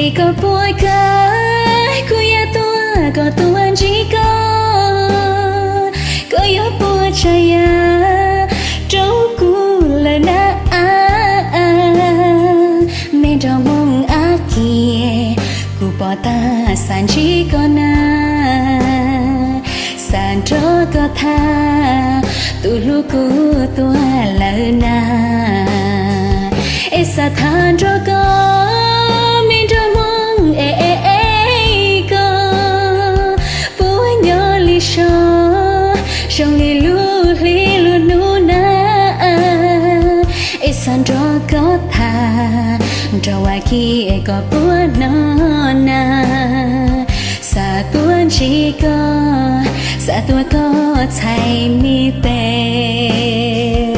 Es koj puas kam kuv yuav tuaj kom tuaj ntsib koj? Koj yuav puas tsav yam rau kuv lawm na? Me nraug Hmoob Ab Kiag, kuv pom tag xav ntsib koj na, xav nrog koj tham, tus hlub kuv tuag lawm na. Es xav tham nrog koj, me nraug Hmoob es, es koj puas nyob li so, zoo li lub hli lub hnub na? Es xav nrog koj tham, nrog Ab Kiag, es koj puas hnov na? Xav tuaj ntsib koj, xav tuaj koj txhais me tes.